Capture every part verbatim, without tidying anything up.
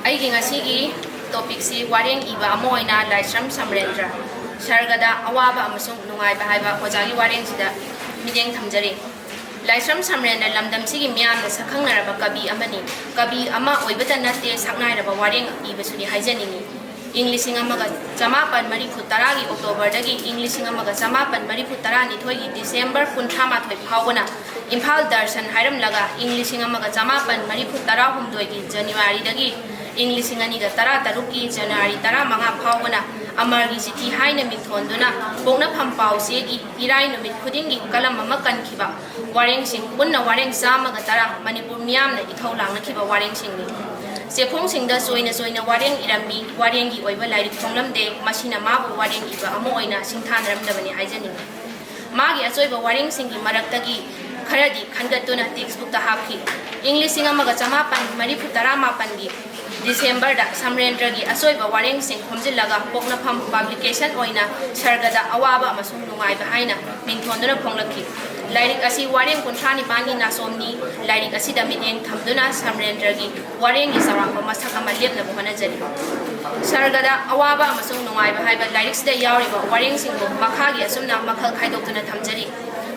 ꯑꯩꯒꯤ ꯉꯁꯤꯒꯤ ꯇꯣꯄꯤꯛꯁꯤ ꯋꯥꯔꯦꯡ ꯏꯕ ꯑꯃ ꯑꯣꯏꯅ ꯂꯥꯏꯁ꯭ꯔꯝ ꯁꯝꯔꯦꯟꯗ꯭ꯔ, ꯁꯔꯒꯗ ꯑꯋꯥꯕ ꯑꯃꯁꯨꯡ ꯅꯨꯡꯉꯥꯏꯕ ꯍꯥꯏꯕ ꯑꯣꯖꯥꯒꯤ ꯋꯥꯔꯦꯡꯁꯤꯗ ꯃꯤꯠꯌꯦꯡ ꯊꯝꯖꯔꯤ꯫ ꯂꯥꯏꯁ꯭ꯔꯝ ꯁꯝꯔꯦꯟꯗ꯭ꯔ ꯂꯝꯗꯝꯁꯤꯒꯤ ꯃꯤꯌꯥꯝꯅ ꯁꯛꯈꯪꯅꯔꯕ ꯀꯕꯤ ꯑꯃꯅꯤ꯫ ꯀꯕꯤ ꯑꯃ ꯑꯣꯏꯕꯇ ꯅꯠꯇꯦ, ꯁꯛꯅꯥꯏꯔꯕ ꯋꯥꯔꯦꯡ ꯏꯕꯁꯨꯅꯤ ꯍꯥꯏꯖꯅꯤꯡꯏ꯫ ꯏꯪ ꯂꯤꯁꯤꯡ ꯑꯃꯒ ꯆꯃꯥꯄꯟ ꯃꯔꯤꯐꯨ ꯇꯔꯥꯒꯤ ꯑꯣꯛꯇꯣꯕꯔꯗꯒꯤ ꯏꯪ ꯂꯤꯁꯤꯡ ꯑꯃꯒ ꯆꯃꯥꯄꯟ ꯃꯔꯤꯐꯨ ꯇꯔꯥꯅꯤꯊꯣꯏꯒꯤ ꯗꯤꯁꯦꯝꯕꯔ ꯀꯨꯟꯊ꯭ꯔꯥ ꯃꯥꯊꯣꯏ ꯐꯥꯎꯕꯅ ꯏꯝꯐꯥꯜ ꯗꯔꯁꯟ ꯍꯥꯏꯔꯝꯂꯒ, ꯏꯪ ꯂꯤꯁꯤꯡ ꯑꯃꯒ ꯆꯃꯥꯄꯟ ꯃꯔꯤꯐꯨ ꯇꯔꯥꯍꯨꯝꯗꯣꯏꯒꯤ ꯖꯅꯋꯥꯔꯤꯗꯒꯤ ꯏꯪ ꯂꯤꯁꯤꯡ ꯑꯅꯤꯒ ꯇꯔꯥꯇꯔꯨꯛꯀꯤ ꯖꯅꯋꯥꯔꯤ ꯇꯔꯥꯃꯉꯥ ꯐꯥꯎꯕꯅ ꯑꯃꯔꯒꯤ ꯆꯤꯊꯤ ꯍꯥꯏꯅ ꯃꯤꯡꯊꯣꯟꯗꯨꯅ ꯄꯣꯛꯅꯐꯝ ꯄꯥꯎꯆꯦꯒꯤ ꯏꯔꯥꯏ ꯅꯨꯃꯤꯠ ꯈꯨꯗꯤꯡꯒꯤ ꯀꯂꯝ ꯑꯃ ꯀꯟꯈꯤꯕ ꯋꯥꯔꯦꯡꯁꯤꯡ, ꯄꯨꯟꯅ ꯋꯥꯔꯦꯡ ꯆꯥꯝꯃꯒ ꯇꯔꯥ ꯃꯅꯤꯄꯨꯔ ꯃꯤꯌꯥꯝꯅ ꯏꯊꯧ ꯂꯥꯡꯅꯈꯤꯕ ꯋꯥꯔꯦꯡꯁꯤꯡꯅꯤ꯫ ꯆꯦꯐꯣꯡꯁꯤꯡꯗ ꯆꯣꯏꯅ ꯆꯣꯏꯅ ꯋꯥꯔꯦꯡ ꯏꯔꯝꯃꯤ, ꯋꯥꯔꯦꯡꯒꯤ ꯑꯣꯏꯕ ꯂꯥꯏꯔꯤꯛ ꯐꯣꯡꯂꯝꯗꯦ꯫ ꯃꯁꯤꯅ ꯃꯥꯕꯨ ꯋꯥꯔꯦꯡ ꯏꯕ ꯑꯃ ꯑꯣꯏꯅ ꯁꯤꯡꯊꯥꯅꯔꯝꯗꯕꯅꯤ ꯍꯥꯏꯖꯅꯤꯡꯏ꯫ ꯃꯥꯒꯤ ꯑꯆꯣꯏꯕ ꯋꯥꯔꯦꯡꯁꯤꯡꯒꯤ ꯃꯔꯛꯇꯒꯤ ꯈꯔꯗꯤ ꯈꯟꯒꯠꯇꯨꯅ ꯇꯦꯛꯁꯕꯨꯛꯇ ꯍꯥꯞꯈꯤ꯫ ꯏꯪ ꯂꯤꯁꯤꯡ ꯑꯃꯒ ꯆꯃꯥꯄꯟ ꯃꯔꯤꯐꯨ ꯇꯔꯥ ꯃꯥꯄꯟꯒꯤ ꯗꯤꯁꯦꯝꯕꯔꯗ ꯁꯝꯔꯦꯟꯗ꯭ꯔꯒꯤ ꯑꯆꯣꯏꯕ ꯋꯥꯔꯦꯡꯁꯤꯡ ꯈꯣꯝꯖꯤꯜꯂꯒ ꯄꯣꯛꯅꯐꯝ ꯄꯕ꯭ꯂꯤꯀꯦꯁꯟ ꯑꯣꯏꯅ ꯁꯔꯒꯗ ꯑꯋꯥꯕ ꯑꯃꯁꯨꯡ ꯅꯨꯡꯉꯥꯏꯕ ꯍꯥꯏꯅ ꯃꯤꯡꯊꯣꯟꯗꯨꯅ ꯐꯣꯡꯂꯛꯈꯤ꯫ ꯂꯥꯏꯔꯤꯛ ꯑꯁꯤ ꯋꯥꯔꯦꯡ ꯀꯨꯟꯊ꯭ꯔꯥ ꯅꯤꯄꯥꯟꯒꯤ ꯅꯥꯆꯣꯝꯅꯤ꯫ ꯂꯥꯏꯔꯤꯛ ꯑꯁꯤꯗ ꯃꯤꯠꯌꯦꯡ ꯊꯝꯗꯨꯅ ꯁꯝꯔꯦꯟꯗ꯭ꯔꯒꯤ ꯋꯥꯔꯦꯡꯒꯤ ꯆꯥꯎꯔꯥꯛꯄ ꯃꯁꯛ ꯑꯃ ꯂꯦꯞꯅꯕ ꯍꯣꯠꯅꯖꯔꯤ꯫ ꯁꯔꯒꯗ ꯑꯋꯥꯕ ꯑꯃꯁꯨꯡ ꯅꯨꯡꯉꯥꯏꯕ ꯍꯥꯏꯕ ꯂꯥꯏꯔꯤꯛꯁꯤꯗ ꯌꯥꯎꯔꯤꯕ ꯋꯥꯔꯦꯡꯁꯤꯡꯕꯨ ꯃꯈꯥꯒꯤ ꯑꯁꯨꯝꯅ ꯃꯈꯜ ꯈꯥꯏꯗꯣꯛꯇꯨꯅ ꯊꯝꯖꯔꯤ꯫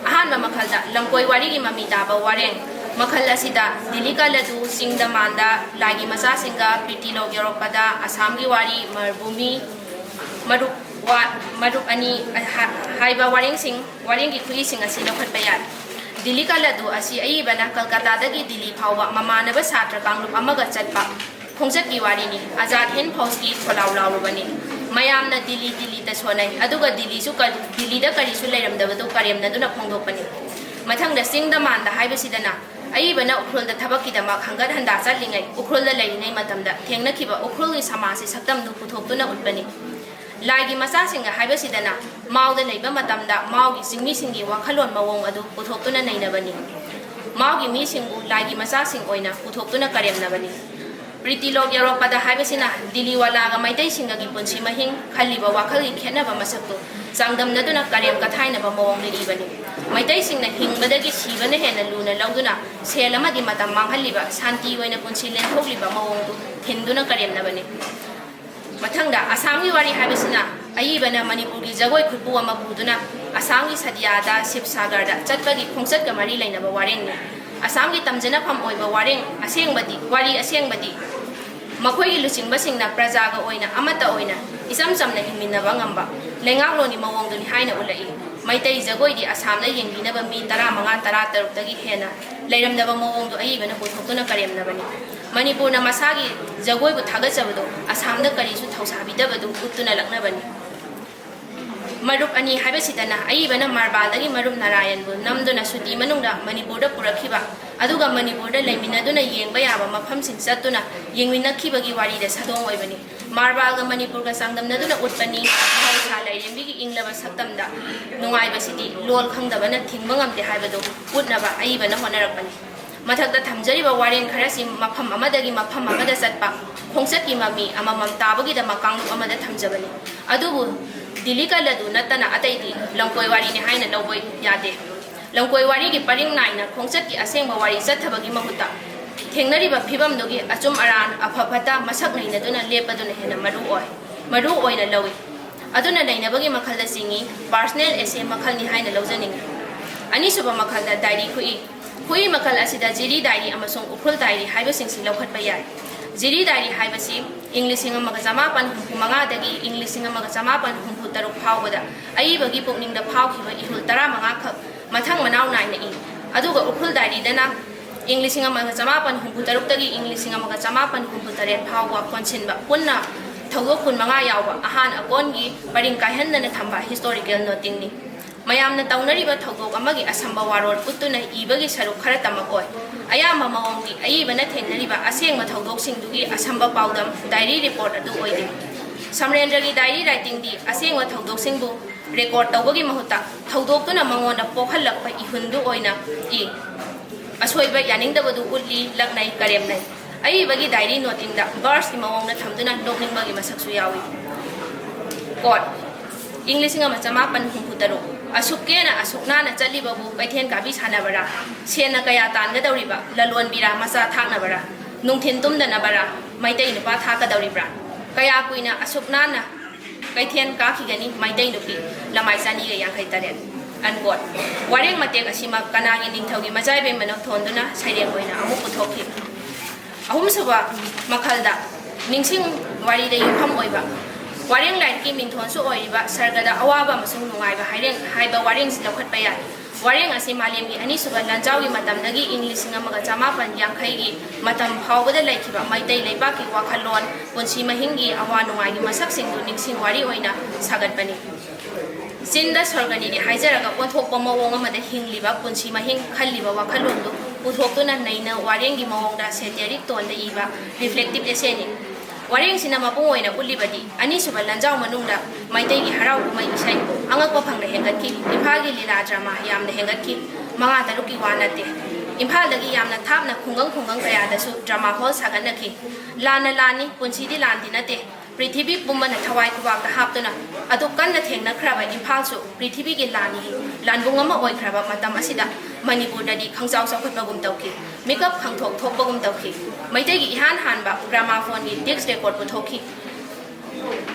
ꯑꯍꯥꯟꯕ ꯃꯈꯜꯗ ꯂꯝꯀꯣꯏ ꯋꯥꯔꯤꯒꯤ ꯃꯃꯤ ꯇꯥꯕ ꯋꯥꯔꯦꯡ꯫ ꯃꯈꯜ ꯑꯁꯤꯗ ꯗꯤꯂꯤ ꯀꯂꯗꯨ, ꯆꯤꯡꯗ ꯃꯥꯟꯗ, ꯂꯥꯏꯒꯤ ꯃꯆꯥꯁꯤꯡꯒ, ꯄ꯭ꯔꯤꯇꯤꯂꯣꯛ ꯌꯧꯔꯛꯄꯗ, ꯑꯁꯥꯝꯒꯤ ꯋꯥꯔꯤ, ꯃꯔꯚꯨꯃꯤ, ꯃꯔꯨꯞ ꯋꯥ-, ꯃꯔꯨꯞ ꯑꯅꯤ ꯍꯥ-, ꯍꯥꯏꯕ ꯋꯥꯔꯦꯡꯁꯤꯡ, ꯋꯥꯔꯦꯡꯒꯤ ꯈꯨꯏꯁꯤꯡ ꯑꯁꯤ ꯂꯧꯈꯠꯄ ꯌꯥꯏ꯫ ꯗꯤꯂꯤ ꯀꯂꯗꯨ ꯑꯁꯤ ꯑꯏꯕꯅ ꯀꯜꯀꯇꯥꯗꯒꯤ ꯗꯤꯜꯂꯤ ꯐꯥꯎꯕ ꯃꯃꯥꯟꯅꯕ ꯁꯥꯇ꯭ꯔ ꯀꯥꯡꯂꯨꯞ ꯑꯃꯒ ꯆꯠꯄ ꯈꯣꯡꯆꯠꯀꯤ ꯋꯥꯔꯤꯅꯤ꯫ ꯑꯖꯥꯗ ꯍꯤꯟꯗ ꯐꯧꯖꯀꯤ ꯈꯣꯜꯂꯥꯎ ꯂꯥꯎꯔꯨꯕꯅꯤ꯫ ꯃꯌꯥꯝꯅ ꯗꯤꯜꯂꯤ, ꯗꯤꯜꯂꯤꯇ ꯁꯣꯟꯅꯩ, ꯑꯗꯨꯒ ꯗꯤꯜꯂꯤꯁꯨ ꯀ-, ꯗꯤꯜꯂꯤꯗ ꯀꯔꯤꯁꯨ ꯂꯩꯔꯝꯗꯕꯗꯨ ꯀꯔꯦꯝꯅꯗꯨꯅ ꯐꯣꯡꯗꯣꯛꯄꯅꯤ꯫ ꯃꯊꯪꯗ ꯆꯤꯡꯗ ꯃꯥꯟꯗ ꯍꯥꯏꯕꯁꯤꯗꯅ ꯑꯏꯕꯅ ꯎꯈ꯭ꯔꯨꯜꯗ ꯊꯕꯛꯀꯤꯗꯃꯛ ꯍꯪꯒꯠ ꯍꯟꯗꯥ ꯆꯠꯂꯤꯉꯩ, ꯎꯈ꯭ꯔꯨꯜꯗ ꯂꯩꯔꯤꯉꯩ ꯃꯇꯝꯗ ꯊꯦꯡꯅꯈꯤꯕ ꯎꯈ꯭ꯔꯨꯜꯒꯤ ꯁꯃꯥꯖꯀꯤ ꯁꯛꯇꯝꯗꯨ ꯄꯨꯊꯣꯛꯇꯨꯅ ꯎꯠꯄꯅꯤ꯫ ꯂꯥꯏꯒꯤ ꯃꯆꯥꯁꯤꯡꯅ ꯍꯥꯏꯕꯁꯤꯗꯅ ꯃꯥꯎꯗ ꯂꯩꯕ ꯃꯇꯝꯗ ꯃꯥꯎꯒꯤ ꯆꯤꯡꯃꯤꯁꯤꯡꯒꯤ ꯋꯥꯈꯜꯂꯣꯟ ꯃꯑꯣꯡ ꯑꯗꯨ ꯄꯨꯊꯣꯛꯇꯨꯅ ꯅꯩꯅꯕꯅꯤ꯫ ꯃꯥꯎꯒꯤ ꯃꯤꯁꯤꯡꯕꯨ ꯂꯥꯏꯒꯤ ꯃꯆꯥꯁꯤꯡ ꯑꯣꯏꯅ ꯄꯨꯊꯣꯛꯇꯨꯅ ꯀꯔꯦꯝꯅꯕꯅꯤ꯫ ꯄ꯭ꯔꯤꯇꯤꯂꯣꯛ ꯌꯧꯔꯛꯄꯗ ꯍꯥꯏꯕꯁꯤꯅ ꯗꯤꯂꯤꯋꯥꯂꯥꯒ ꯃꯩꯇꯩꯁꯤꯡꯒꯒꯤ ꯄꯨꯟꯁꯤ ꯃꯍꯤꯡ, ꯈꯜꯂꯤꯕ ꯋꯥꯈꯜꯒꯤ ꯈꯦꯠꯅꯕ ꯃꯁꯛꯇꯨ ꯆꯥꯡꯗꯝꯅꯗꯨꯅ ꯀꯔꯦꯝ ꯀꯊꯥꯏꯅꯕ ꯃꯑꯣꯡꯗ ꯏꯕꯅꯤ꯫ ꯃꯩꯇꯩꯁꯤꯡꯅ ꯍꯤꯡꯕꯗꯒꯤ ꯁꯤꯕꯅ ꯍꯦꯟꯅ ꯂꯨꯅ ꯂꯧꯗꯨꯅ ꯁꯦꯜ ꯑꯃꯗꯤ ꯃꯇꯝ ꯃꯥꯡꯍꯜꯂꯤꯕ, ꯁꯥꯟꯇꯤ ꯑꯣꯏꯅ ꯄꯨꯟꯁꯤ ꯂꯦꯟꯊꯣꯛꯂꯤꯕ ꯃꯑꯣꯡꯗꯨ ꯍꯤꯟꯗꯨꯅ ꯀꯔꯦꯝꯅꯕꯅꯤ꯫ ꯃꯊꯪꯗ ꯑꯁꯥꯝꯒꯤ ꯋꯥꯔꯤ ꯍꯥꯏꯕꯁꯤꯅ ꯑꯏꯕꯅ ꯃꯅꯤꯄꯨꯔꯒꯤ ꯖꯒꯣꯏ ꯈꯨꯠꯄꯨ ꯑꯃ ꯄꯨꯗꯨꯅ ꯑꯁꯥꯝꯒꯤ ꯁꯗꯤꯌꯥꯗ, ꯁꯤꯕꯁꯥꯒꯔꯗ ꯆꯠꯄꯒꯤ ꯈꯣꯡꯆꯠꯀ ꯃꯔꯤ ꯂꯩꯅꯕ ꯋꯥꯔꯦꯡꯅꯤ꯫ ꯑꯁꯥꯝꯒꯤ ꯇꯝꯖꯅꯐꯝ ꯑꯣꯏꯕ ꯋꯥꯔꯦꯡ ꯑꯁꯦꯡꯕꯗꯤ, ꯋꯥꯔꯤ ꯑꯁꯦꯡꯕꯗꯤ ꯃꯈꯣꯏꯒꯤ ꯂꯨꯆꯤꯡꯕꯁꯤꯡꯅ ꯄ꯭ꯔꯖꯥꯒ ꯑꯣꯏꯅ ꯑꯃꯠꯇ ꯑꯣꯏꯅ ꯏꯆꯝ ꯆꯝꯅ ꯍꯤꯡꯃꯤꯟꯅꯕ ꯉꯝꯕ, ꯂꯩꯉꯥꯛꯂꯣꯟꯒꯤ ꯃꯑꯣꯡꯗꯨꯅꯤ ꯍꯥꯏꯅ ꯎꯠꯂꯛꯏ꯫ ꯃꯩꯇꯩ ꯖꯒꯣꯏꯗꯤ ꯑꯁꯥꯝꯗ ꯌꯦꯡꯕꯤꯅꯕ ꯃꯤ ꯇꯔꯥꯃꯉꯥ ꯇꯔꯥꯇꯔꯨꯛꯇꯒꯤ ꯍꯦꯟꯅ ꯂꯩꯔꯝꯗꯕ ꯃꯑꯣꯡꯗꯨ ꯑꯏꯕꯅ ꯄꯨꯊꯣꯛꯇꯨꯅ ꯀꯔꯦꯝꯅꯕꯅꯤ꯫ ꯃꯅꯤꯄꯨꯔꯅ ꯃꯁꯥꯒꯤ ꯖꯒꯣꯏꯕꯨ ꯊꯥꯒꯠꯆꯕꯗꯨ ꯑꯁꯥꯝꯗ ꯀꯔꯤꯁꯨ ꯊꯧꯁꯥꯕꯤꯗꯕꯗꯨ ꯎꯠꯇꯨꯅ ꯂꯛꯅꯕꯅꯤ꯫ ꯃꯔꯨꯞ ꯑꯅꯤ ꯍꯥꯏꯕꯁꯤꯗꯅ ꯑꯏꯕꯅ ꯃꯥꯔꯕꯥꯜꯗꯒꯤ ꯃꯔꯨꯞ ꯅꯥꯔꯥꯌꯟꯕꯨ ꯅꯝꯗꯨꯅ ꯁꯨꯇꯤ ꯃꯅꯨꯡꯗ ꯃꯅꯤꯄꯨꯔꯗ ꯄꯨꯔꯛꯈꯤꯕ, ꯑꯗꯨꯒ ꯃꯅꯤꯄꯨꯔꯗ ꯂꯩꯃꯤꯟꯅꯗꯨꯅ ꯌꯦꯡꯕ ꯌꯥꯕ ꯃꯐꯝꯁꯤꯡ ꯆꯠꯇꯨꯅ ꯌꯦꯡꯃꯤꯟꯅꯈꯤꯕꯒꯤ ꯋꯥꯔꯤꯗ ꯁꯥꯗꯣꯡ ꯑꯣꯏꯕꯅꯤ꯫ ꯃꯥꯔꯕꯥꯜꯒ ꯃꯅꯤꯄꯨꯔꯒ ꯆꯥꯡꯗꯝꯅꯗꯨꯅ ꯎꯠꯄꯅꯤ꯫ ꯃꯍꯧꯁꯥ ꯂꯥꯏꯔꯦꯝꯕꯤꯒꯤ ꯏꯪꯂꯕ ꯁꯛꯇꯝꯗ ꯅꯨꯡꯉꯥꯏꯕꯁꯤꯗꯤ ꯂꯣꯜ ꯈꯪꯗꯕꯅ ꯊꯤꯡꯕ ꯉꯝꯗꯦ ꯍꯥꯏꯕꯗꯨ ꯎꯠꯅꯕ ꯑꯏꯕꯅ ꯍꯣꯠꯅꯔꯛꯄꯅꯤ꯫ ꯃꯊꯛꯇ ꯊꯝꯖꯔꯤꯕ ꯋꯥꯔꯦꯡ ꯈꯔꯁꯤ ꯃꯐꯝ ꯑꯃꯗꯒꯤ ꯃꯐꯝ ꯑꯃꯗ ꯆꯠꯄ ꯈꯣꯡꯆꯠꯀꯤ ꯃꯃꯤ ꯑꯃꯃꯝ ꯇꯥꯕꯒꯤꯗꯃꯛ ꯀꯥꯡꯂꯨꯞ ꯑꯃꯗ ꯊꯝꯖꯕꯅꯤ꯫ ꯑꯗꯨꯕꯨ ꯗꯤꯂꯤꯀ ꯂꯗꯨ ꯅꯠꯇꯅ ꯑꯇꯩꯗꯤ ꯂꯝꯀꯣꯏ ꯋꯥꯔꯤꯅꯤ ꯍꯥꯏꯅ ꯂꯧꯕ ꯌꯥꯗꯦ꯫ ꯂꯝꯀꯣꯏ ꯋꯥꯔꯤꯒꯤ ꯄꯔꯤꯡ ꯅꯥꯏꯅ ꯈꯣꯡꯆꯠꯀꯤ ꯑꯁꯦꯡꯕ ꯋꯥꯔꯤ ꯆꯠꯊꯕꯒꯤ ꯃꯍꯨꯠꯇ ꯊꯦꯡꯅꯔꯤꯕ ꯐꯤꯕꯝꯗꯨꯒꯤ ꯑꯆꯨꯝ ꯑꯔꯥꯟ, ꯑꯐ ꯐꯠꯇ ꯃꯁꯛ ꯅꯩꯅꯗꯨꯅ ꯂꯦꯞꯄꯗꯨꯅ ꯍꯦꯟꯅ ꯃꯔꯨ ꯑꯣꯏ, ꯃꯔꯨ ꯑꯣꯏꯅ ꯂꯧꯏ꯫ ꯑꯗꯨꯅ ꯅꯩꯅꯕꯒꯤ ꯃꯈꯜꯗ ꯆꯤꯡꯏ, ꯄꯥꯔꯁꯅꯦꯜ ꯑꯦꯁꯦ ꯃꯈꯜꯅꯤ ꯍꯥꯏꯅ ꯂꯧꯖꯅꯤꯡꯏ꯫ ꯑꯅꯤꯁꯨꯕ ꯃꯈꯜꯗ ꯗꯥꯏꯔꯤ ꯈꯨꯏ꯫ ꯈꯨꯏ ꯃꯈꯜ ꯑꯁꯤꯗ ꯖꯤꯔꯤ ꯗꯥꯏꯔꯤ ꯑꯃꯁꯨꯡ ꯎꯈ꯭ꯔꯨꯜ ꯗꯥꯏꯔꯤ ꯍꯥꯏꯕꯁꯤꯡꯁꯤ ꯂꯧꯈꯠꯄ ꯌꯥꯏ꯫ ꯖꯤꯔꯤ ꯗꯥꯏꯔꯤ ꯍꯥꯏꯕꯁꯤ ꯏꯪ ꯂꯤꯁꯤꯡ ꯑꯃꯒ ꯆꯃꯥꯄꯟ ꯍꯨꯝꯐꯨ ꯃꯉꯥꯗꯒꯤ ꯏꯪ ꯂꯤꯁꯤꯡ ꯑꯃꯒ ꯆꯃꯥꯄꯟ ꯍꯨꯝꯐꯨ ꯇꯔꯨꯛ ꯐꯥꯎꯕꯗ ꯑꯏꯕꯒꯤ ꯄꯨꯛꯅꯤꯡꯗ ꯐꯥꯎꯈꯤꯕ ꯏꯍꯨꯜ ꯇꯔꯥꯃꯉꯥ ꯈꯛ ꯃꯊꯪ ꯃꯅꯥꯎ ꯅꯥꯏꯅ ꯏ꯫ ꯑꯗꯨꯒ ꯎꯈ꯭ꯔꯨꯜ ꯗꯥꯏꯔꯤꯗꯅ ꯏꯪ ꯂꯤꯁꯤꯡ ꯑꯃꯒ ꯆꯃꯥꯄꯟ ꯍꯨꯝꯐꯨ ꯇꯔꯨꯛꯇꯒꯤ ꯏꯪ ꯂꯤꯁꯤꯡ ꯑꯃꯒ ꯆꯃꯥꯄꯟ ꯍꯨꯝꯐꯨ ꯇꯔꯦꯠ ꯐꯥꯎꯕ ꯀꯣꯟꯁꯤꯟꯕ ꯄꯨꯟꯅ ꯊꯧꯗꯣꯛ ꯀꯨꯟꯃꯉꯥ ꯌꯥꯎꯕ ꯑꯍꯥꯟ ꯑꯀꯣꯟꯒꯤ ꯄꯔꯤꯡ ꯀꯥꯏꯍꯟꯗꯅ ꯊꯝꯕ ꯍꯤꯁꯇꯣꯔꯤꯀꯦꯜ ꯅꯣꯇꯤꯡꯅꯤ꯫ ꯃꯌꯥꯝꯅ ꯇꯧꯅꯔꯤꯕ ꯊꯧꯗꯣꯛ ꯑꯃꯒꯤ ꯑꯁꯝꯕ ꯋꯥꯔꯣꯜ ꯎꯠꯇꯨꯅ ꯏꯕꯒꯤ ꯁꯔꯨꯛ ꯈꯔꯇꯃꯛ ꯑꯣꯏ꯫ ꯑꯌꯥꯝꯕ ꯃꯑꯣꯡꯗꯤ ꯑꯏꯕꯅ ꯊꯦꯡꯅꯔꯤꯕ ꯑꯁꯦꯡꯕ ꯊꯧꯗꯣꯛꯁꯤꯡꯗꯨꯒꯤ ꯑꯁꯝꯕ ꯄꯥꯎꯗꯝ, ꯗꯥꯏꯔꯤ ꯔꯤꯄꯣꯔꯠ ꯑꯗꯨ ꯑꯣꯏꯗꯦ꯫ ꯁꯝꯔꯦꯟꯗ꯭ꯔꯒꯤ ꯗꯥꯏꯔꯤ ꯔꯥꯏꯇꯤꯡꯗꯤ ꯑꯁꯦꯡꯕ ꯊꯧꯗꯣꯛꯁꯤꯡꯕꯨ ꯔꯦꯀꯣꯔꯗ ꯇꯧꯕꯒꯤ ꯃꯍꯨꯠꯇ ꯊꯧꯗꯣꯛꯇꯨꯅ ꯃꯉꯣꯟꯗ ꯄꯣꯛꯍꯜꯂꯛꯄ ꯏꯍꯨꯟꯗꯨ ꯑꯣꯏꯅ ꯏ꯫ ꯑꯁꯣꯏꯕ ꯌꯥꯅꯤꯡꯗꯕꯗꯨ ꯎꯠꯂꯤ, ꯂꯛꯅꯩ, ꯀꯔꯦꯝꯅꯩ꯫ ꯑꯏꯕꯒꯤ ꯗꯥꯏꯔꯤ ꯅꯣꯇꯤꯡꯗ ꯕꯔꯁꯀꯤ ꯃꯑꯣꯡꯗ ꯊꯝꯗꯨꯅ ꯅꯣꯛꯅꯤꯡꯕꯒꯤ ꯃꯁꯛꯁꯨ ꯌꯥꯎꯏ꯫ ꯀꯣꯠ, ꯏꯪ ꯂꯤꯁꯤꯡ ꯑꯃ ꯆꯃꯥꯄꯟ ꯍꯨꯝꯐꯨ ꯇꯔꯨꯛ, ꯑꯁꯨꯛ ꯀꯦꯅ ꯑꯁꯨꯛ ꯅꯥꯟꯅ ꯆꯠꯂꯤꯕꯕꯨ ꯀꯩꯊꯦꯜ ꯀꯥꯕꯤ ꯁꯥꯟꯅꯕꯔꯥ? ꯁꯦꯟꯅ ꯀꯌꯥ ꯇꯥꯟꯒꯗꯧꯔꯤꯕ? ꯂꯂꯣꯟꯕꯤꯔꯥ? ꯃꯆꯥ ꯊꯥꯛꯅꯕꯔꯥ? ꯅꯨꯡꯊꯤꯟ ꯇꯨꯝꯗꯅꯕꯔꯥ? ꯃꯩꯇꯩ ꯅꯨꯄꯥ ꯊꯥꯛꯀꯗꯧꯔꯤꯕ꯭ꯔꯥ? ꯀꯌꯥ ꯀꯨꯏꯅ ꯑꯁꯨꯛ ꯅꯥꯟꯅ ꯀꯩꯊꯦꯜ ꯀꯥꯈꯤꯒꯅꯤ ꯃꯩꯇꯩ ꯅꯨꯄꯤ? ꯂꯃꯥꯏ ꯆꯅꯤꯒ ꯌꯥꯡꯈꯩ ꯇꯔꯦꯠ꯫ Unquote꯫ ꯋꯥꯔꯦꯡ ꯃꯇꯦꯛ ꯑꯁꯤꯃꯛ ꯀꯅꯥꯒꯤ ꯅꯤꯡꯊꯧꯒꯤ ꯃꯖꯥꯏꯕꯩ ꯃꯅꯞ ꯊꯣꯟꯗꯨꯅ ꯁꯩꯔꯦꯡ ꯑꯣꯏꯅ ꯑꯃꯨꯛ ꯄꯨꯊꯣꯛꯈꯤ? ꯑꯍꯨꯝꯁꯨꯕ ꯃꯈꯜꯗ, ꯅꯤꯡꯁꯤꯡ ꯋꯥꯔꯤꯗ ꯌꯨꯝꯐꯝ ꯑꯣꯏꯕ, ꯋꯥꯔꯦꯡ ꯂꯥꯏꯔꯤꯛꯀꯤ ꯃꯤꯡꯊꯣꯟꯁꯨ ꯑꯣꯏꯔꯤꯕ ꯁꯔꯒꯗ ꯑꯋꯥꯕ ꯑꯃꯁꯨꯡ ꯅꯨꯡꯉꯥꯏꯕ ꯍꯥꯏꯔꯦꯡ ꯍꯥꯏꯕ ꯋꯥꯔꯦꯡꯁꯤ ꯂꯧꯈꯠꯄ ꯌꯥꯏ꯫ ꯋꯥꯔꯦꯡ ꯑꯁꯤ ꯃꯥꯂꯦꯝꯒꯤ ꯑꯅꯤꯁꯨꯕ ꯂꯥꯟꯖꯥꯎꯒꯤ ꯃꯇꯝꯗꯒꯤ ꯏꯪ ꯂꯤꯁꯤꯡ ꯑꯃꯒ ꯆꯃꯥꯄꯟ ꯌꯥꯡꯈꯩꯒꯤ ꯃꯇꯝ ꯐꯥꯎꯕꯗ ꯂꯩꯈꯤꯕ ꯃꯩꯇꯩ ꯂꯩꯕꯥꯛꯀꯤ ꯋꯥꯈꯜꯂꯣꯟ, ꯄꯨꯟꯁꯤ ꯃꯍꯤꯡꯒꯤ ꯑꯋꯥ ꯅꯨꯡꯉꯥꯏꯒꯤ ꯃꯁꯛꯁꯤꯡꯗꯨ ꯅꯤꯡꯁꯤꯡ ꯋꯥꯔꯤ ꯑꯣꯏꯅ ꯁꯥꯒꯠꯄꯅꯤ꯫ ꯆꯤꯟꯗ ꯁ꯭ꯋꯔꯒꯅꯤꯗꯤ ꯍꯥꯏꯖꯔꯒ ꯑꯣꯟꯊꯣꯛꯄ ꯃꯑꯣꯡ ꯑꯃꯗ ꯍꯤꯡꯂꯤꯕ ꯄꯨꯟꯁꯤ ꯃꯍꯤꯡ ꯈꯜꯂꯤꯕ ꯋꯥꯈꯜꯂꯣꯟꯗꯨ ꯄꯨꯊꯣꯛꯇꯨꯅ ꯅꯩꯅ ꯋꯥꯔꯦꯡꯒꯤ ꯃꯑꯣꯡꯗ satiric toneꯗ ꯏꯕ reflective essayꯅꯤ꯫ ꯋꯥꯔꯦꯡꯁꯤꯅ ꯃꯄꯨꯡ ꯑꯣꯏꯅ ꯎꯠꯂꯤꯕꯗꯤ ꯑꯅꯤꯁꯨꯕ ꯂꯥꯟꯖꯥꯎ ꯃꯅꯨꯡꯗ ꯃꯩꯇꯩꯒꯤ ꯍꯔꯥꯎ ꯀꯨꯝꯍꯩ ꯏꯁꯩ ꯑꯉꯛꯄ ꯐꯪꯅ ꯍꯦꯟꯒꯠꯈꯤ꯫ ꯏꯝꯐꯥꯜꯒꯤ ꯂꯤꯂꯥ drama ꯌꯥꯝꯅ ꯍꯦꯟꯒꯠꯈꯤ꯫ ꯃꯉꯥ ꯇꯔꯨꯛꯀꯤ ꯋꯥ ꯅꯠꯇꯦ꯫ ꯏꯝꯐꯥꯜꯗꯒꯤ ꯌꯥꯝꯅ ꯊꯥꯞꯅ ꯈꯨꯡꯒꯪ ꯈꯨꯡꯒꯪ ꯀꯌꯥꯗꯁꯨ drama hall ꯁꯥꯒꯠꯅꯈꯤ꯫ ꯂꯥꯟꯅ ꯂꯥꯟꯅꯤ, ꯄꯨꯟꯁꯤꯗꯤ ꯂꯥꯟꯗꯤ ꯅꯠꯇꯦ꯫ ꯄ꯭ꯔꯤꯊꯤꯕꯤ ꯄꯨꯝꯕꯅ ꯊꯋꯥꯏ ꯈꯨꯕꯥꯛꯇ ꯍꯥꯞꯇꯨꯅ ꯑꯗꯨꯛ ꯀꯟꯅ ꯊꯦꯡꯅꯈ꯭ꯔꯕ ꯏꯝꯐꯥꯜꯁꯨ ꯄ꯭ꯔꯤꯊꯤꯕꯤꯒꯤ ꯂꯥꯟꯒꯤ ꯂꯥꯟꯕꯨꯡ ꯑꯃ ꯑꯣꯏꯈ꯭ꯔꯕ ꯃꯇꯝ ꯑꯁꯤꯗ ꯃꯅꯤꯄꯨꯔꯗꯗꯤ ꯈꯪꯖꯥꯎ ꯆꯥꯎꯈꯠꯄꯒꯨꯝ ꯇꯧꯈꯤ, ꯃꯤꯀꯞ ꯈꯪꯊꯣꯛ ꯊꯣꯛꯄꯒꯨꯝ ꯇꯧꯈꯤ꯫ ꯃꯩꯇꯩꯒꯤ ꯏꯍꯥꯟ ꯍꯥꯟꯕ gramophoneꯒꯤ disc record ꯄꯨꯊꯣꯛꯈꯤ꯫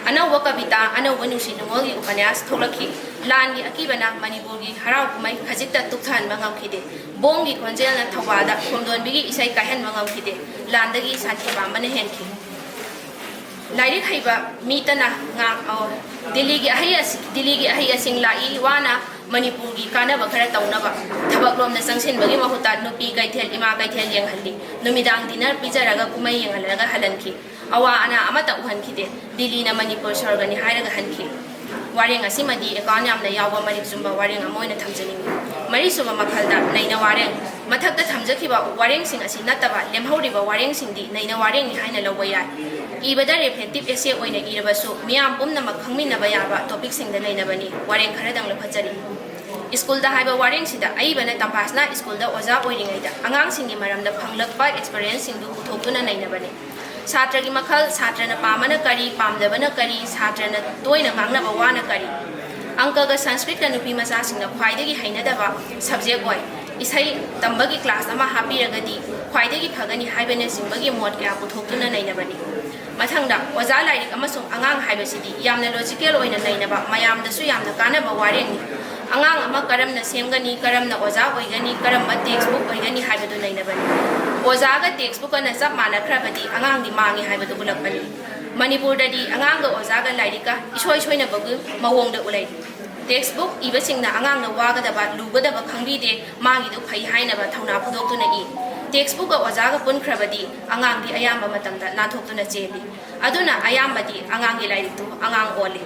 ꯑꯅꯧꯕ ꯀꯕꯤꯇꯥ, ꯑꯅꯧꯕ ꯅꯨꯡꯁꯤ ꯅꯨꯡꯉꯣꯜꯒꯤ ꯎꯄꯟꯌꯥꯁ ꯊꯣꯛꯂꯛꯈꯤ꯫ ꯂꯥꯟꯒꯤ ꯑꯀꯤꯕꯅ ꯃꯅꯤꯄꯨꯔꯒꯤ ꯍꯔꯥꯎ ꯀꯨꯝꯍꯩ ꯈꯖꯤꯛꯇ ꯇꯨꯞꯊꯍꯟꯕ ꯉꯝꯈꯤꯗꯦ꯫ ꯕꯣꯝꯒꯤ ꯈꯣꯟꯖꯦꯜꯅ ꯊꯧꯕꯥꯜꯗ ꯈꯣꯝꯗꯣꯟꯕꯤꯒꯤ ꯏꯁꯩ ꯀꯥꯏꯍꯟꯕ ꯉꯝꯈꯤꯗꯦ꯫ ꯂꯥꯟꯗꯒꯤ ꯁꯥꯟꯇꯤ ꯄꯥꯝꯕꯅ ꯍꯦꯟꯈꯤ꯫ ꯂꯥꯏꯔꯤꯛ ꯍꯩꯕ ꯃꯤꯇꯅ ꯉꯥꯡ-, ꯑꯣ, ꯗꯤꯜꯂꯤꯒꯤ ꯑꯍꯩ ꯑꯁ-, ꯗꯤꯜꯂꯤꯒꯤ ꯑꯍꯩ ꯑꯁꯤꯡ ꯂꯥꯛꯏ, ꯋꯥꯅ ꯃꯅꯤꯄꯨꯔꯒꯤ ꯀꯥꯟꯅꯕ ꯈꯔ ꯇꯧꯅꯕ ꯊꯕꯛꯂꯣꯝꯗ ꯆꯪꯁꯤꯟꯕꯒꯤ ꯃꯍꯨꯠꯇ ꯅꯨꯄꯤ ꯀꯩꯊꯦꯜ, ꯏꯃꯥ ꯀꯩꯊꯦꯜ ꯌꯦꯡꯍꯜꯂꯤ꯫ ꯅꯨꯃꯤꯗꯥꯡ dinner ꯄꯤꯖꯔꯒ ꯀꯨꯝꯍꯩ ꯌꯦꯡꯍꯜꯂꯒ ꯍꯜꯍꯟꯈꯤ꯫ ꯑꯋꯥ ꯑꯅꯥ ꯑꯃꯠꯇ ꯎꯍꯟꯈꯤꯗꯦ꯫ ꯗꯤꯜꯂꯤꯅ ꯃꯅꯤꯄꯨꯔ ꯁ꯭ꯋꯔꯒꯅꯤ ꯍꯥꯏꯔꯒ ꯍꯟꯈꯤ꯫ ꯋꯥꯔꯦꯡ ꯑꯁꯤꯃꯗꯤ account ꯌꯥꯝꯅ ꯌꯥꯎꯕ ꯃꯔꯤꯛ ꯆꯨꯝꯕ ꯋꯥꯔꯦꯡ ꯑꯃ ꯑꯣꯏꯅ ꯊꯝꯖꯅꯤꯡꯏ꯫ ꯃꯔꯤꯁꯨꯕ ꯃꯈꯜꯗ ꯅꯩꯅ ꯋꯥꯔꯦꯡ꯫ ꯃꯊꯛꯇ ꯊꯝꯖꯈꯤꯕ ꯋꯥꯔꯦꯡꯁꯤꯡ ꯑꯁꯤ ꯅꯠꯇꯕ ꯂꯦꯝꯍꯧꯔꯤꯕ ꯋꯥꯔꯦꯡꯁꯤꯡꯗꯤ ꯅꯩꯅ ꯋꯥꯔꯦꯡꯅꯤ ꯍꯥꯏꯅ ꯂꯧꯕ ꯌꯥꯏ꯫ ꯏꯕꯗ reflective essay ꯑꯣꯏꯅ ꯏꯔꯕꯁꯨ ꯃꯤꯌꯥꯝ ꯄꯨꯝꯅꯃꯛ ꯈꯪꯃꯤꯟꯅꯕ ꯌꯥꯕ topicꯁꯤꯡꯗ ꯅꯩꯅꯕꯅꯤ꯫ ꯋꯥꯔꯦꯡ ꯈꯔꯗꯪ ꯂꯧꯈꯠꯆꯔꯤ꯫ ꯁ꯭ꯀꯨꯜꯗ ꯍꯥꯏꯕ ꯋꯥꯔꯦꯡꯁꯤꯗ ꯑꯏꯕꯅ ꯇꯝꯐꯥꯁꯅꯥ ꯁ꯭ꯀꯨꯜꯗ ꯑꯣꯖꯥ ꯑꯣꯏꯔꯤꯉꯩꯗ ꯑꯉꯥꯡꯁꯤꯡꯒꯤ ꯃꯔꯝꯗ ꯐꯪꯂꯛꯄ experienceꯁꯤꯡꯗꯨ ꯄꯨꯊꯣꯛꯇꯨꯅ ꯅꯩꯅꯕꯅꯤ꯫ ꯁꯥꯇ꯭ꯔꯒꯤ ꯃꯈꯜ, ꯁꯥꯇ꯭ꯔꯅ ꯄꯥꯝꯕꯅ ꯀꯔꯤ, ꯄꯥꯝꯗꯕꯅ ꯀꯔꯤ, ꯁꯥꯇ꯭ꯔꯅ ꯇꯣꯏꯅ ꯉꯥꯡꯅꯕ ꯋꯥꯅ ꯀꯔꯤ? ꯑꯪꯀꯒ ꯁꯪꯁꯀ꯭ꯔꯤꯠꯀ ꯅꯨꯄꯤ ꯃꯆꯥꯁꯤꯡꯅ ꯈ꯭ꯋꯥꯏꯗꯒꯤ ꯍꯩꯅꯗꯕ subject ꯑꯣꯏ꯫ ꯏꯁꯩ ꯇꯝꯕꯒꯤ class ꯑꯃ ꯍꯥꯞꯄꯤꯔꯒꯗꯤ ꯈ꯭ꯋꯥꯏꯗꯒꯤ ꯐꯒꯅꯤ ꯍꯥꯏꯕꯅꯆꯤꯡꯕꯒꯤ ꯃꯣꯠ ꯀꯌꯥ ꯄꯨꯊꯣꯛꯇꯨꯅ ꯅꯩꯅꯕꯅꯤ꯫ ꯃꯊꯪꯗ, ꯑꯣꯖꯥ ꯂꯥꯏꯔꯤꯛ ꯑꯃꯁꯨꯡ ꯑꯉꯥꯡ ꯍꯥꯏꯕꯁꯤꯗꯤ ꯌꯥꯝꯅ ꯂꯣꯖꯤꯀꯦꯜ ꯑꯣꯏꯅ ꯅꯩꯅꯕ, ꯃꯌꯥꯝꯗꯁꯨ ꯌꯥꯝꯅ ꯀꯥꯟꯅꯕ ꯋꯥꯔꯦꯡꯅꯤ꯫ ꯑꯉꯥꯡ ꯑꯃ ꯀꯔꯝꯅ ꯁꯦꯝꯒꯅꯤ, ꯀꯔꯝꯅ ꯑꯣꯖꯥ ꯑꯣꯏꯒꯅꯤ, ꯀꯔꯝꯕ ꯇꯦꯛꯁ ꯕꯨꯛ ꯑꯣꯏꯒꯅꯤ ꯍꯥꯏꯕꯗꯨ ꯅꯩꯅꯕꯅꯤ꯫ ꯑꯣꯖꯥꯒ ꯇꯦꯛꯁ ꯕꯨꯛꯀꯅ ꯆꯞ ꯃꯥꯟꯅꯈ꯭ꯔꯕꯗꯤ ꯑꯉꯥꯡꯗꯤ ꯃꯥꯡꯉꯤ ꯍꯥꯏꯕꯗꯨ ꯎꯠꯂꯛꯄꯅꯤ꯫ ꯃꯅꯤꯄꯨꯔꯗꯗꯤ ꯑꯉꯥꯡꯒ ꯑꯣꯖꯥꯒ ꯂꯥꯏꯔꯤꯛꯀ ꯏꯁꯣꯏ ꯁꯣꯏꯅꯕꯒꯤ ꯃꯑꯣꯡꯗ ꯎꯠꯂꯩ꯫ ꯇꯦꯛꯁ ꯕꯨꯛ ꯏꯕꯁꯤꯡꯅ ꯑꯉꯥꯡꯅ ꯋꯥꯒꯗꯕ, ꯂꯨꯒꯗꯕ ꯈꯪꯕꯤꯗꯦ, ꯃꯥꯒꯤꯗꯨ ꯐꯩ ꯍꯥꯏꯅꯕ ꯊꯧꯅꯥ ꯐꯨꯗꯣꯛꯇꯨꯅ ꯏ꯫ ꯇꯦꯛꯁ ꯕꯨꯛꯀ ꯑꯣꯖꯥꯒ ꯄꯨꯟꯈ꯭ꯔꯕꯗꯤ ꯑꯉꯥꯡꯗꯤ ꯑꯌꯥꯝꯕ ꯃꯇꯝꯗ ꯅꯥꯟꯊꯣꯛꯇꯨꯅ ꯆꯦꯜꯂꯤ꯫ ꯑꯗꯨꯅ ꯑꯌꯥꯝꯕꯗꯤ ꯑꯉꯥꯡꯒꯤ ꯂꯥꯏꯔꯤꯛꯇꯨ ꯑꯉꯥꯡ ꯑꯣꯜꯂꯤ꯫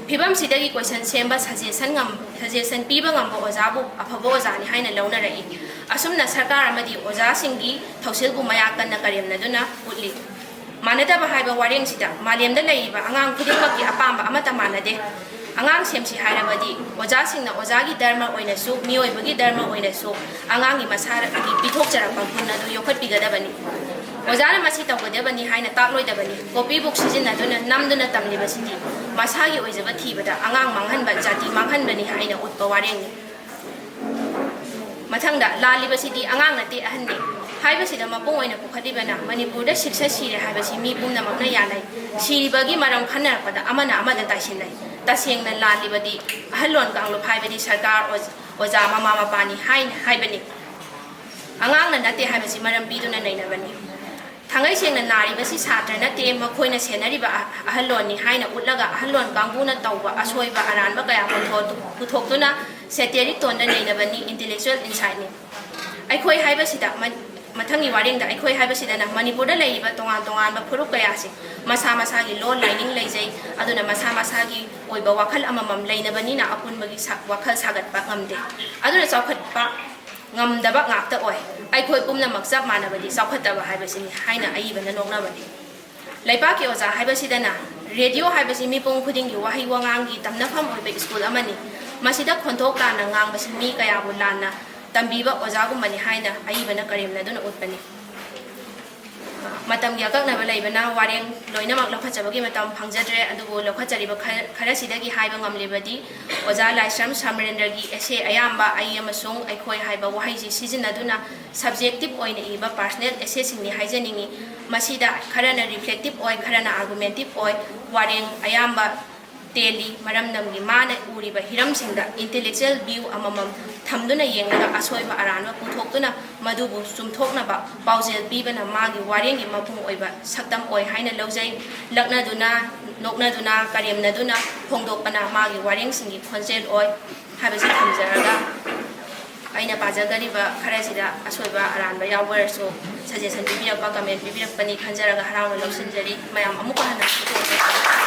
ꯐꯤꯕꯝꯁꯤꯗꯒꯤ ꯀꯣꯏꯁꯟ ꯁꯦꯝꯕ, ꯁꯖꯦꯁꯟ ꯉꯝ-, ꯁꯖꯦꯁꯟ ꯄꯤꯕ ꯉꯝꯕ ꯑꯣꯖꯥꯕꯨ ꯑꯐꯕ ꯑꯣꯖꯥꯅꯤ ꯍꯥꯏꯅ ꯂꯧꯅꯔꯛꯏ꯫ ꯑꯁꯨꯝꯅ ꯁꯔꯀꯥꯔ ꯑꯃꯗꯤ ꯑꯣꯖꯥꯁꯤꯡꯒꯤ ꯊꯧꯁꯤꯜꯕꯨ ꯃꯌꯥ ꯀꯟꯅ ꯀꯔꯦꯝꯅꯗꯨꯅ ꯎꯠꯂꯤ꯫ ꯃꯥꯟꯅꯗꯕ ꯍꯥꯏꯕ ꯋꯥꯔꯦꯡꯁꯤꯗ ꯃꯥꯂꯦꯝꯗ ꯂꯩꯔꯤꯕ ꯑꯉꯥꯡ ꯈꯨꯗꯤꯡꯃꯛꯀꯤ ꯑꯄꯥꯝꯕ ꯑꯃꯠꯇ ꯃꯥꯟꯅꯗꯦ꯫ ꯑꯉꯥꯡ ꯁꯦꯝꯁꯤ ꯍꯥꯏꯔꯕꯗꯤ ꯑꯣꯖꯥꯁꯤꯡꯅ ꯑꯣꯖꯥꯒꯤ ꯙꯔꯃ ꯑꯣꯏꯅꯁꯨ, ꯃꯤꯑꯣꯏꯕꯒꯤ ꯙꯔꯃ ꯑꯣꯏꯅꯁꯨ ꯑꯉꯥꯡꯒꯤ ꯃꯁꯥꯒꯤ ꯄꯤꯊꯣꯛꯆꯔꯛꯄ ꯒꯨꯟ ꯑꯗꯨ ꯌꯣꯛꯈꯠꯄꯤꯒꯗꯕꯅꯤ꯫ ꯑꯣꯖꯥꯅ ꯃꯁꯤ ꯇꯧꯒꯗꯕꯅꯤ ꯍꯥꯏꯅ ꯇꯥꯛꯂꯣꯏꯗꯕꯅꯤ꯫ ꯀꯣꯄꯤ ꯕꯨꯛ ꯁꯤꯖꯤꯟꯅꯗꯨꯅ ꯅꯝꯗꯨꯅ ꯇꯝꯂꯤꯕꯁꯤꯗꯤ ꯃꯁꯥꯒꯤ ꯑꯣꯏꯖꯕ ꯊꯤꯕꯗ ꯑꯉꯥꯡ ꯃꯥꯡꯍꯟꯕ, ꯖꯥꯇꯤ ꯃꯥꯡꯍꯟꯕꯅꯤ ꯍꯥꯏꯅ ꯎꯠꯄ ꯋꯥꯔꯦꯡꯅꯤ꯫ ꯃꯊꯪꯗ, ꯂꯥꯜꯂꯤꯕꯁꯤꯗꯤ ꯑꯉꯥꯡ ꯅꯠꯇꯦ, ꯑꯍꯟꯅꯤ ꯍꯥꯏꯕꯁꯤꯗ ꯃꯄꯨꯡ ꯑꯣꯏꯅ ꯄꯨꯈꯠꯂꯤꯕꯅ ꯃꯅꯤꯄꯨꯔꯗ ꯁꯤꯛꯁꯥ ꯁꯤꯔꯦ ꯍꯥꯏꯕꯁꯤ ꯃꯤ ꯄꯨꯝꯅꯃꯛꯅ ꯌꯥꯅꯩ꯫ ꯁꯤꯔꯤꯕꯒꯤ ꯃꯔꯝ ꯈꯟꯅꯔꯛꯄꯗ ꯑꯃꯅ ꯑꯃꯗ ꯇꯥꯏꯁꯤꯟꯅꯩ꯫ ꯇꯁꯦꯡꯅ ꯂꯥꯜꯂꯤꯕꯗꯤ ꯑꯍꯜꯂꯣꯟ ꯀꯥꯡꯂꯨꯞ ꯍꯥꯏꯕꯗꯤ ꯁꯔꯀꯥꯔ, ꯑꯣꯖ-, ꯑꯣꯖꯥ, ꯃꯃꯥ ꯃꯄꯥꯅꯤ ꯍꯥꯏ-, ꯍꯥꯏꯕꯅꯤ꯫ ꯑꯉꯥꯡꯅ ꯅꯠꯇꯦ ꯍꯥꯏꯕꯁꯤ ꯃꯔꯝ ꯄꯤꯗꯨꯅ ꯅꯩꯅꯕꯅꯤ꯫ ꯊꯥꯡꯒꯩ ꯁꯦꯡꯅ ꯅꯥꯔꯤꯕꯁꯤ ꯁꯥꯇ꯭ꯔ ꯅꯠꯇꯦ, ꯃꯈꯣꯏꯅ ꯁꯦꯟꯅꯔꯤꯕ ꯑꯍ-, ꯑꯍꯜꯂꯣꯟꯅꯤ ꯍꯥꯏꯅ ꯎꯠꯂꯒ ꯑꯍꯜꯂꯣꯟ ꯀꯥꯡꯕꯨꯅ ꯇꯧꯕ ꯑꯁꯣꯏꯕ ꯑꯔꯥꯟꯕ ꯀꯌꯥ ꯄꯨꯊꯣꯛ-, ꯄꯨꯊꯣꯛꯇꯨꯅ ꯁꯦꯇꯦꯔꯤꯛ ꯇꯣꯟꯗ ꯅꯩꯅꯕꯅꯤ, ꯏꯟꯇꯦꯂꯦꯛꯆꯨꯋꯦꯜ ꯏꯟꯁꯥꯏꯠꯅꯤ꯫ ꯑꯩꯈꯣꯏ ꯍꯥꯏꯕꯁꯤꯗ ꯃ-, ꯃꯊꯪꯒꯤ ꯋꯥꯔꯦꯡꯗ ꯑꯩꯈꯣꯏ ꯍꯥꯏꯕꯁꯤꯗꯅ ꯃꯅꯤꯄꯨꯔꯗ ꯂꯩꯔꯤꯕ ꯇꯣꯉꯥꯟ ꯇꯣꯉꯥꯟꯕ ꯐꯨꯔꯨꯞ ꯀꯌꯥꯁꯤꯡ ꯃꯁꯥ ꯃꯁꯥꯒꯤ ꯂꯣꯟ ꯂꯥꯏꯅꯤꯡ ꯂꯩꯖꯩ, ꯑꯗꯨꯅ ꯃꯁꯥ ꯃꯁꯥꯒꯤ ꯑꯣꯏꯕ ꯋꯥꯈꯜ ꯑꯃꯃꯝ ꯂꯩꯅꯕꯅꯤꯅ ꯑꯄꯨꯟꯕꯒꯤ ꯁꯥ-, ꯋꯥꯈꯜ ꯁꯥꯒꯠꯄ ꯉꯝꯗꯦ꯫ ꯑꯗꯨꯅ ꯆꯥꯎꯈꯠꯄ ꯉꯝꯗꯕ ꯉꯥꯛꯇ ꯑꯣꯏ꯫ ꯑꯩꯈꯣꯏ ꯄꯨꯝꯅꯃꯛ ꯆꯞ ꯃꯥꯟꯅꯕꯗꯤ ꯆꯥꯎꯈꯠꯇꯕ ꯍꯥꯏꯕꯁꯤꯅꯤ ꯍꯥꯏꯅ ꯑꯏꯕꯅ ꯅꯣꯛꯅꯕꯅꯤ꯫ ꯂꯩꯄꯥꯛꯀꯤ ꯑꯣꯖꯥ ꯍꯥꯏꯕꯁꯤꯗꯅ ꯔꯦꯗꯤꯑꯣ ꯍꯥꯏꯕꯁꯤ ꯃꯤꯄꯨꯝ ꯈꯨꯗꯤꯡꯒꯤ ꯋꯥꯍꯩ ꯋꯥꯉꯥꯡꯒꯤ ꯇꯝꯅꯐꯝ ꯑꯣꯏꯕ ꯁ꯭ꯀꯨꯜ ꯑꯃꯅꯤ꯫ ꯃꯁꯤꯗ ꯈꯣꯟꯊꯣꯛ ꯂꯥꯟꯅ ꯉꯥꯡꯕꯁꯤ ꯃꯤ ꯀꯌꯥꯕꯨ ꯂꯥꯟꯅ ꯇꯝꯕꯤꯕ ꯑꯣꯖꯥꯒꯨꯝꯕꯅꯤ ꯍꯥꯏꯅ ꯑꯏꯕꯅ ꯀꯔꯦꯝꯅꯗꯨꯅ ꯎꯠꯄꯅꯤ꯫ ꯃꯇꯝꯒꯤ ꯑꯀꯛꯅꯕ ꯂꯩꯕꯅ ꯋꯥꯔꯦꯡ ꯂꯣꯏꯅꯃꯛ ꯂꯧꯈꯠꯆꯕꯒꯤ ꯃꯇꯝ ꯐꯪꯖꯗ꯭ꯔꯦ꯫ ꯑꯗꯨꯕꯨ ꯂꯧꯈꯠꯆꯔꯤꯕ ꯈꯔ- ꯈꯔꯁꯤꯗꯒꯤ ꯍꯥꯏꯕ ꯉꯝꯂꯤꯕꯗꯤ, ꯑꯣꯖꯥ ꯂꯥꯏꯁ꯭ꯔꯝ ꯁꯃꯔꯦꯟꯗ꯭ꯔꯒꯤ essay ꯑꯌꯥꯝꯕ ꯑꯩ ꯑꯃꯁꯨꯡ ꯑꯩꯈꯣꯏ ꯍꯥꯏꯕ ꯋꯥꯍꯩꯁꯤ ꯁꯤꯖꯤꯟꯅꯗꯨꯅ subjective ꯑꯣꯏꯅ ꯏꯕ personal essayꯁꯤꯡꯅꯤ ꯍꯥꯏꯖꯅꯤꯡꯏ꯫ ꯃꯁꯤꯗ ꯈꯔꯅ reflective ꯑꯣꯏ, ꯈꯔꯅ argumentative ꯑꯣꯏ꯫ ꯋꯥꯔꯦꯡ ꯑꯌꯥꯝꯕ ꯇꯦꯜꯂꯤ, ꯃꯔꯝꯗꯝꯒꯤ ꯃꯥꯅ ꯎꯔꯤꯕ ꯍꯤꯔꯝꯁꯤꯡꯗ intellectual view ꯑꯃꯃꯝ ꯊꯝꯗꯨꯅ ꯌꯦꯡꯂꯒ ꯑꯁꯣꯏꯕ ꯑꯔꯥꯟꯕ ꯄꯨꯊꯣꯛꯇꯨꯅ ꯃꯗꯨꯕꯨ ꯆꯨꯝꯊꯣꯛꯅꯕ ꯄꯥꯎꯖꯦꯜ ꯄꯤꯕꯅ ꯃꯥꯒꯤ ꯋꯥꯔꯦꯡꯒꯤ ꯃꯄꯨꯡ ꯑꯣꯏꯕ ꯁꯛꯇꯝ ꯑꯣꯏ ꯍꯥꯏꯅ ꯂꯧꯖꯩ꯫ ꯂꯛꯅꯗꯨꯅ, ꯅꯣꯛꯅꯗꯨꯅ, ꯀꯔꯦꯝꯅꯗꯨꯅ ꯐꯣꯡꯗꯣꯛꯄꯅ ꯃꯥꯒꯤ ꯋꯥꯔꯦꯡꯁꯤꯡꯒꯤ ꯈꯣꯟꯖꯦꯜ ꯑꯣꯏ ꯍꯥꯏꯕꯁꯤ ꯊꯝꯖꯔꯒ, ꯑꯩꯅ ꯄꯥꯖꯒꯗꯧꯔꯤꯕ ꯈꯔꯁꯤꯗ ꯑꯁꯣꯏꯕ ꯑꯔꯥꯟꯕ ꯌꯥꯎꯕ ꯑꯣꯏꯔꯁꯨ suggestion ꯄꯤꯕꯤꯔꯛꯄ, comment ꯄꯤꯕꯤꯔꯛꯄꯅꯤ ꯈꯟꯖꯔꯒ ꯍꯔꯥꯎꯅ ꯂꯧꯁꯤꯟꯖꯔꯤ꯫ ꯃꯌꯥꯝ ꯑꯃꯨꯛꯀ ꯍꯟꯅ